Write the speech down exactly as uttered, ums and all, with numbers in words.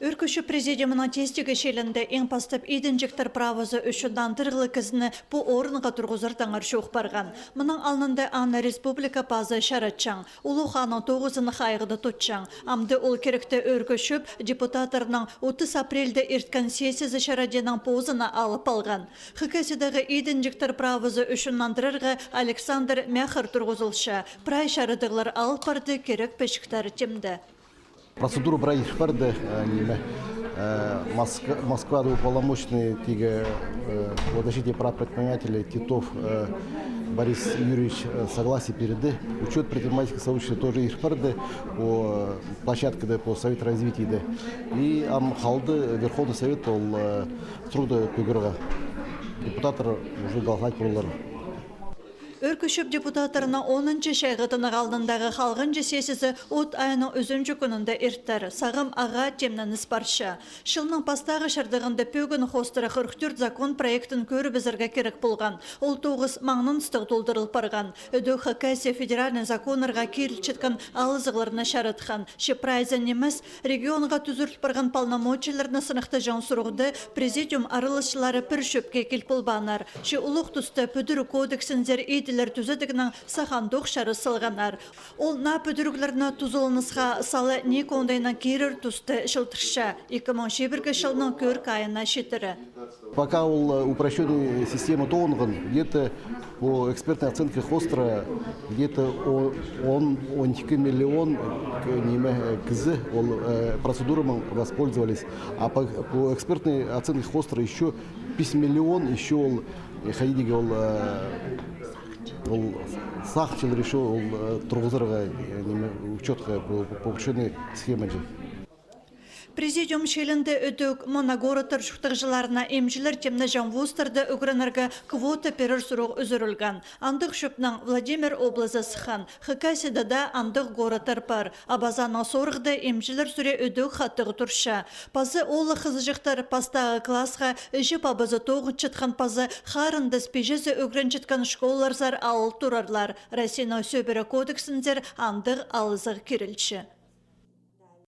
Ӧӧркі чӧп президиумның тестігі чилінде иң пастап идінҷіктер правазы ӱчӱн нандырығлығ кізіні пу орынға турғызартаңар чоох парған. Мының алнында аны республика пазы чаратчаң. Улуғ ханның тоғызын хайығда тутчаң. Амды ол киректі ӧӧркі чӧп депутаттарның отыс апрельде ирткен сессиязы чарадиинаң позына алып алған. Хакасиядағы идінҷіктер правазы ӱчӱн нандырарға Александр Мяхарь турғызылча. Прай чарадығлар алып парды, кирек пічіктер тимде. Процедура прай ирт парды, э, ниме, э, Моск-, Москвада уполномоченный тигі, э, по защите прав предпринимателей Титов, э, Борис Юрьевич, э, согласие переды. Учёт предпринимательского сообщества тоже ирт парды по площадкада, по Совет развитияда. И ам халды Верховный Совет ол, э, срокты пӱгерге. Депутаттар уже голосовать поларлар. Ӧӧркі чӧп депутаттарының онынҷы чайғыдың алнындағы халғанҷы сессиязы от айының ӱзінҷі кӱнінде иртер. Сағам ағаа тимненіс парча. Чылның пастағы чардығында пӧгін хоостыра хырых тӧрт закон проектін кӧрібізерге кирек полған. Ол тоғыс маңнаныстығ толдырыл парған. Ідӧк Хакасия федеральный законнарға кирілчеткен алызығларны чаратхан. Че прайзы нимес, регионға тӱзіріл парған полномочиелерні сынахтаҷаң сурығда президиум араласчылары пір чӧпке кил полбааннар. Че улуғ туста пӱдіріг кодексінзер иділер тӱзедігнең сах андох чарыс салғаннар. Ол наа пӱдіріглерні тузаланысха сала ниик оңдайнаң кирер тусты чылтырча. Ікі муң чибіргі чылның кӧркі айына читіре. Пока ол, э, упрощённый система тоғынған, где-то по экспертной оценке хоостыра где-то о-, он, он ікі миллион к-, ниме, э, кізі ол, э, процедурамаң воспользовались. А по, по экспертной оценке хоостыра ещё пис миллион, ещё ол, э, хайдиге ол, э, ол сағынчалар ещё ол, э, турғызарға, э, ниме, учётха по, по упрощённой схемаҷа. Президиум чилінде ідӧк мына городтар чуртағҷыларына имҷілер тимнеҷең вузтарда ӱгренерге квота пирер сурығ ӱзӱрілген. Андағ чӧпнең Владимир облазы сыххан. Хакасияда даа андағ городтар пар. Абазаннаң сорыхта имҷілер суре ідӧк хатығ турча. Пазы оолах-хызыҷахтар пастағы классха іҷе-пабазы тоғынчатхан пазы харындас-пиҷезі ӱгренчеткен школаларзар ал турарлар. Россияның сӧбіре кодексінзер андағ алызығ кирілче.